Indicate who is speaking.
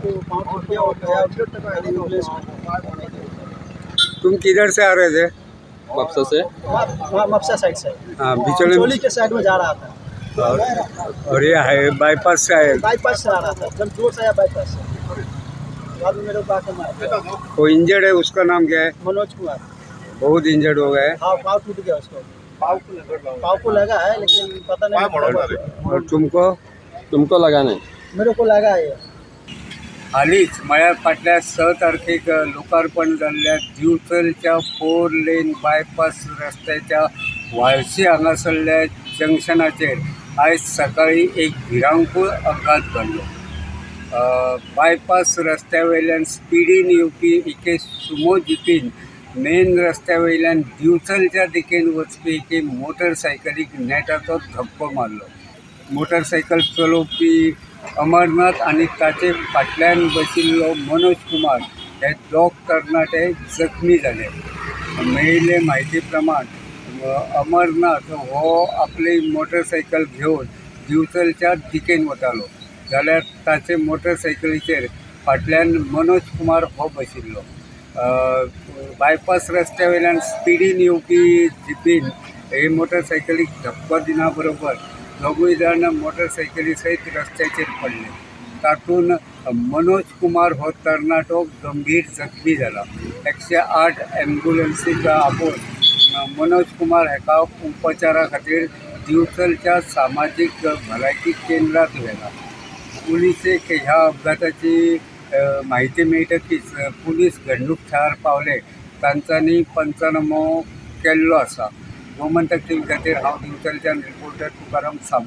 Speaker 1: उसको पाँव टूट गया और गया एम्बुलेंस में।
Speaker 2: तुम किधर से आ रहे थे?
Speaker 3: म्हापसा से।
Speaker 1: वहाँ मपसा साइड से।
Speaker 2: हाँ, बिचौली।
Speaker 1: चोली के साइड में जा रहा था।
Speaker 2: और ये है बाईपास से आए?
Speaker 1: बाईपास से आ रहा था, एकदम जोर से आया बाईपास से, बाद में मेरे को आके मार दिया।
Speaker 2: वो इंजर्ड है, उसका नाम क्या है?
Speaker 1: मनोज कुमार।
Speaker 2: बहुत इंजर्ड हो गए?
Speaker 1: हाँ, पाँव टूट गया उसको, पाँव को लगा है, लेकिन पता नहीं।
Speaker 2: और तुमको?
Speaker 3: तुमको लगा नहीं?
Speaker 1: मेरे को लगा है ये।
Speaker 2: हालींच म्हळ्यार फाटल्या 6 तारखेक लोकार्पण जाल्ल्या दिवचलच्या 4 लेन बायपास रस्त्याच्या व्हाळशी हांगासरल्या जंक्शनाचेर आयज सकाळीं एक भिरांकूळ अपघात घडलो. बायपास रस्त्या वयल्यान स्पिडीन येवपी एके सुमो जिपीन मेन रस्त्या वयल्यान दिवचलच्या दिकेन वचपी एके मोटरसायकलीक नेटाचो धपको मारलो. मोटरसायकल चलोवपी अमरनाथ आनी ताचे फाटल्यान बशिल्लो मनोज कुमार हे दोग तरणाटे जखमी जाले. मेळिल्ले म्हायती प्रमाण अमरनाथ हो आपली मोटरसायकल घेवन दिवचलच्या दिकेन वतालो, जाल्यार ताचे मोटरसायकलीचेर फाटल्यान मनोज कुमार हो बशिल्लो. बायपास रस्त्या वयल्यान स्पिडीन येवपी जिपीन हे मोटरसायकलीक धपको दिना बरोबर दोगूय जाण मोटरसायकली सयत रस्त्याचेर पडले. तातूंत मनोज कुमार हो तरणाटो गंभीर जखमी जाला. 108 एम्बुलन्सीक आपोवन मनोज कुमार हाका उपचारा खातीर दिवचलच्या सामाजीक भलायकी केंद्रात व्हेला. पुलिसेक ह्या अपघाताची म्हायती मेळटकीच पुलीस घडणूक थळार पावले. तांच्यांनी पंचनामो केल्लो आसा. गोमंतक टीव्ही खातीर हांव दिवचलच्यान रिपोर्टर तुकाराम सावंत.